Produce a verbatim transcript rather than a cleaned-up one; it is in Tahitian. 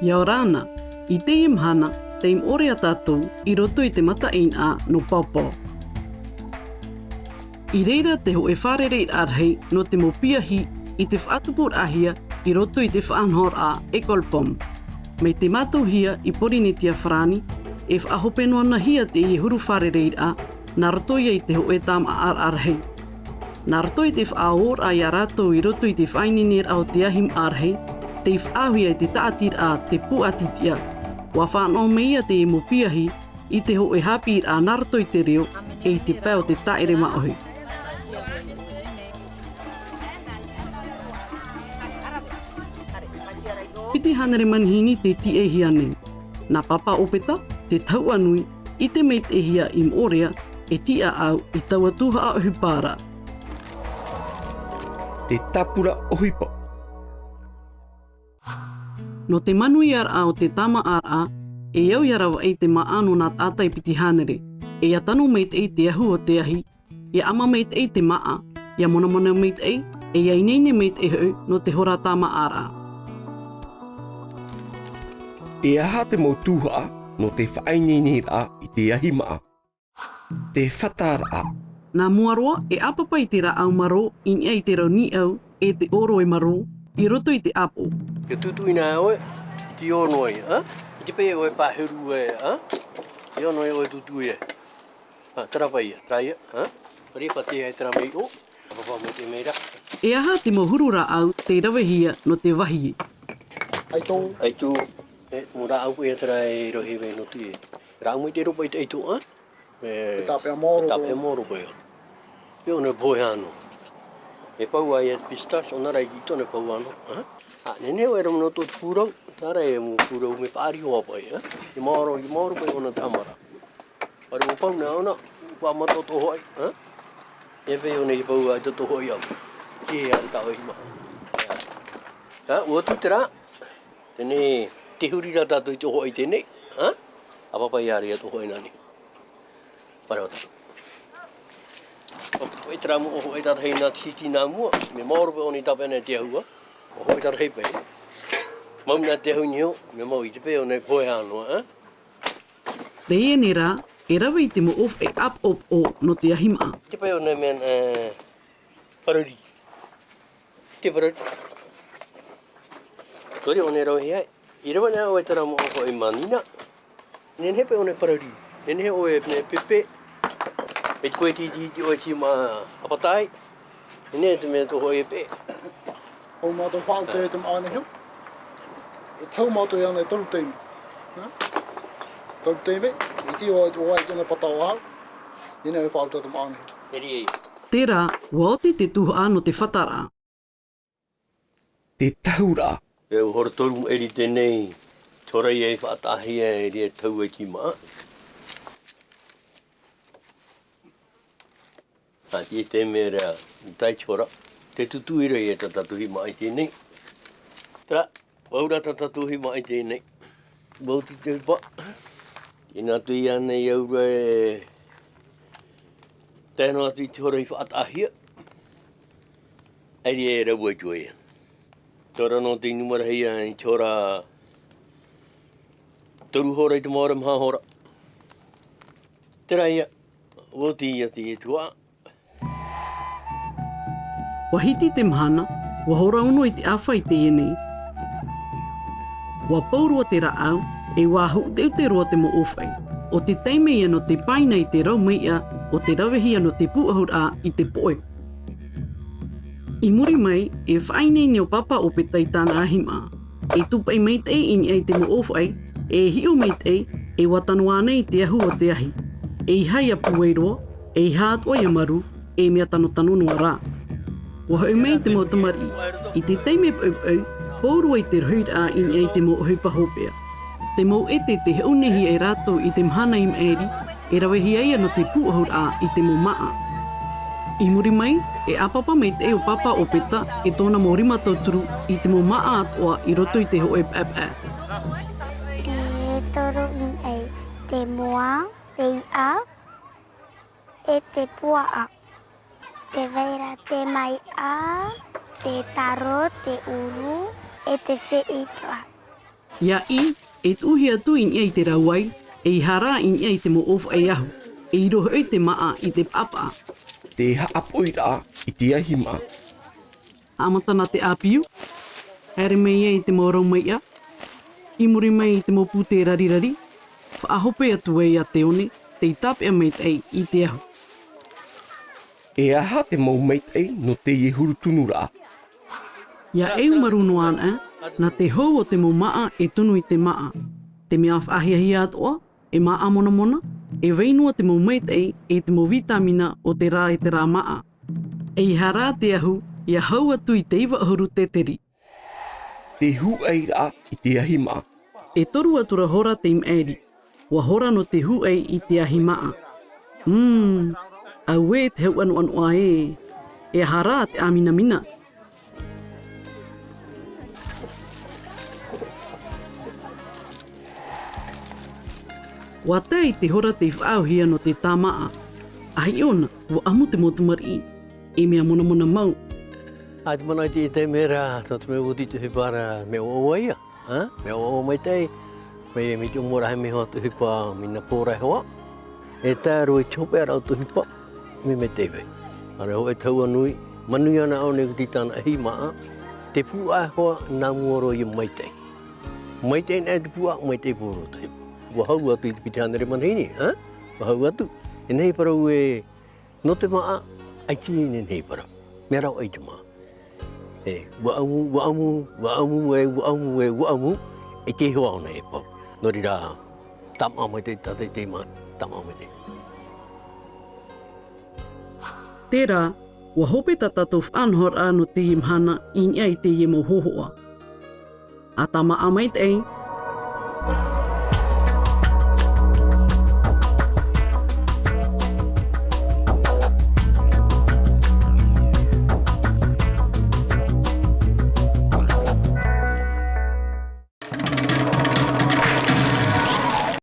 ʻIa ora na, i teie mahana, tei moʻe ra tātou i roto i te mataʻeinaʻa nō Paopao. I reira te hōʻē fārereiraʻa rahi nō te mau piahi i te faʻatupuraʻahia i roto i te faʻanahoraʻa École Pomme. Mai te mātauhia i Pōrīnetia Farāni, e faʻahope noa nahia teie huru fārereiraʻa, nā roto ia i te hōʻē tāmāʻaraʻa rahi. Nā roto i te faʻaōraʻa ia rātou i roto i te faʻaineineraʻa o te ahi māʻa rahi, tei faʻaauhia i te tāʻatiraʻa te pūʻati tiʻa. ʻUa fānaʻo mai ia teie mau piahi i te hōʻē haʻapiʻiraʻa nā roto i te reo, e i te pae o te tāʻere māʻohi. Piti hānere manihini tei tīaʻihia nei. Nā Pāpā ʻŌpeta, te tahuʻa nui, i te maitaʻihia i moʻorea, e tiʻaʻau i taua tuhaʻa ʻohipa ra. Te tāpura ʻohipa. Nō te manuiaraʻa o te tāmāʻaraʻa, e au ia ravaʻi te māʻa nō nā taʻata e piti hānere, e ia tano maitaʻi te ahu o te ahi, ia ʻama maitaʻi te māʻa, ia monamona maitaʻi, e ia ineine maitaʻi hoʻi nō te hora tāmāʻaraʻa. E aha te mau tuhaʻa nō te faʻaineineraʻa i te ahi māʻa? Te fataraʻa. Nā mua roa, e ʻāpapa i te rāʻau marō, i niʻa i te rau nīʻau, e te ʻōroʻa marō, i roto i te ʻāpoʻo. Kia tutuʻi na ʻoe, te ono ai, ā? I te pē ʻoe pāhuru e, ā? Te ono ai ʻoe tutuʻi e. Ā, terā paʻi ia, terā ia, ā? Terā ia, pātē ai terā mai ʻō, pāpā mai te mera. E aha te mau huru rāʻau tei ravehia nō te vāhi? ʻAito. ʻAito. E, mau rāʻau paʻi ia terā e rohi mai nō te. Rāʻau mai te ropa i te ʻaito, ā? E, e tāpeʻa maoro. Tāpeʻa maoro paʻi ia. Pē ʻōna e pohe ʻānoʻa. E pau ai e pistache, ʻōna rā i tōna e pau ʻānoʻa, ā? Ā, nehenehe ʻoe e rave noa atu te pūrau, terā e mau pūrau mea paʻari hoʻi paʻi, ā? E maoro, e maoro paʻi ʻōna te ʻamara. Pare ʻua pau na ʻōna, ʻua mata tō hoʻi, ā? E pē ʻōna i pau ai tō hoʻi au. Ki he ara tā ʻoe i maha. Ā, ʻua tū terā, teie, tē huri ra tātou i tō hoʻi teie, ā? ʻApapa ia rā ia tō hoʻi nā nei. Pare ʻo tātou. ʻO, e terā mau ʻō hoʻi tātahi nā te hiti nā mua, mea maoro paʻi ʻōna i tāpeʻa nei te ahu, ʻō hoʻi tātahi paʻi. Mau nā te ahu niho, mea mau i te pē ʻōna e pohe ʻānoʻa, ā? Teie nei rā, e rave i te mau ʻōfaʻi ʻāpoʻopoʻo nō te ahi māʻa. Te pē ʻōna e mea, e, parari. Te parari. Sori, ʻōna e rave hia ai. I rave nei ʻoe terā mau ʻōfaʻi manihini. Nehenehe paʻi ʻōna e parari. Nehenehe ʻoe e pepe. E te koe tītī ʻoe i te māʻa ʻāpapa. Nehenehe te mea tō hoʻi e peʻe. ʻO mātou faʻaʻite i te māʻa nei. E tau mātou i ana e toru taime. Hā? Toru taime, i te ʻoa, ʻoa i tōna pata o au. Nehenehe e faʻaʻite i te māʻa nei. E rī. Terā, ʻua oti te tuhaʻa nō te fataraʻa. Te tahuraʻa. E hora toru maʻiri teie, te hora ia i faʻataʻahia e riro te hau i te māʻa. Ā, teie te mea ra, tae te hora, tē tutuʻi ra ia tā tātou hīmāʻa i teie. Terā, ʻua ora tā tātou hīmāʻa i teie. ʻUa oti te ʻohipa. Tēnā atu ia nei au ra e tae noa atu i te hora i faʻataʻahia. ʻAita e rave atu ai. Te hora nō te inu marahi ia i te hora toru hora i te maora maha hora. Terā ia, ʻua oti ia te tuhaʻa. ʻUa hiti te mahana, ʻua hora ono i te ʻāfa i teie nei. ʻUa pau roa te rāʻau, e ʻua huʻuteʻute roa te mau ʻōfaʻi. ʻO te taime ia nō te paina i te rau maiʻa, ʻo te ravehia nō te pūʻohuraʻa i te poʻe. I muri mai, e faʻaineine ʻo Pāpā ʻŌpeta i tāna ahi māʻa. E tūpaʻi maitaʻi i niʻa i te mau ʻōfaʻi, e hiʻo maitaʻi, e ʻua tano ānei i te ahu o te ahi. ʻEiaha ia pūai roa, ʻeiaha atoʻa ia marū, e mea tanotano noa rā. ʻUa hoʻi mai te mau tamariʻi, i te taime poʻipoʻi, pau roa i te rohiraʻa i niʻa i te mau ʻohipa hopeʻa. Te mau ʻete tei haʻunehia e rātou i te mahana i maʻiri, e ravehia ia nō te pūʻohuraʻa i te mau māʻa. I muri mai, e ʻāpapa maitaʻi ʻo Pāpā ʻŌpeta e tōna mau rima tauturu i te mau māʻa atoʻa i roto i te hōʻē paepae. E toru i niʻa i te moa, te iʻa, e te puaʻa. Tē vai ra te maiʻa, te taro, te ʻuru, e te feʻitoʻa. ʻIa ʻī, e tuʻuhia atu i niʻa i te rauai, ʻeiaha rā i niʻa i te mau ʻōfaʻi ahu, e ʻiro hoʻi te māʻa i te paʻapaʻa. Te haʻapoʻiraʻa i te ahi māʻa. Haʻamata nā te ʻāpiʻi, haere mai ai te mau rau maiʻa, i muri mai i te mau pūtē rarirari, faʻahope atu ai iā te one, tei tāpeʻa maitaʻi i te ahu. E aha te mau maitaʻi nō teie huru tunuraʻa? ʻIa ʻeumaru noa anaʻe, nā te hou o te mau māʻa e tunu i te māʻa. Te mea faʻahiahia atoʻa, e māʻa monamona, e vai noa te mau maitaʻi, e te mau vītāmina o te rā e te rā māʻa. ʻEiaha rā te ahu, ʻia hau atu i te iva ʻahuru tēteri. Te hūʻairaʻa i te ahi māʻa. E toru atu ra hora tei maʻiri. ʻUa hora nō te hūʻai i te ahi māʻa. Mm, auē te hau ʻanoʻanoʻa ē. E aha rā te ʻāminamina? ʻUa tae i te hora tei faʻaauhia nō te tāmāʻa. ʻAhiʻo na, ʻua ʻamu te mau tamariʻi. E mea monamona mau. ʻAita manaʻo i te, i te mea ra, nō te mea ʻua oti te ʻohipa ra, mea ʻoaʻoa ia, ā? Mea ʻoaʻoa maitaʻi, mai, mai te ʻōmuaraʻa e mea hoa te ʻohipa, mai nā pō ra e hoa. E tae roa i te hopeʻaraʻa o te ʻohipa, mea maitaʻi vai. ʻĀreʻa hoʻi te hau ʻānui, manuia anaʻe ʻōna i ʻō i tāna ahi māʻa, te pūʻa e hoa, nā mua roa ia maitaʻi. Maitaʻi anaʻe te pūʻa, maitaʻi pauroa te ʻohipa. ʻUa hau atu i te piti hānere manihini, ā? ʻUa hau atu. E nehenehe parau ē, nō te māʻa, ʻaita e nehenehe parau. Mea ravaʻai te māʻa. E, ʻua ʻamu, ʻua ʻamu, ʻua ʻamu, e, ʻua ʻamu, e, ʻua ʻamu, e te hoa ʻōna e pau. Nō reira, tāmāʻa maitaʻi tātou i teie mahana, tāmāʻa maitaʻi. Terā, ʻua hope tā tātou faʻanahoraʻa nō teie mahana i niʻa i teie mau hōhoʻa. ʻA tāmāʻa maitaʻi.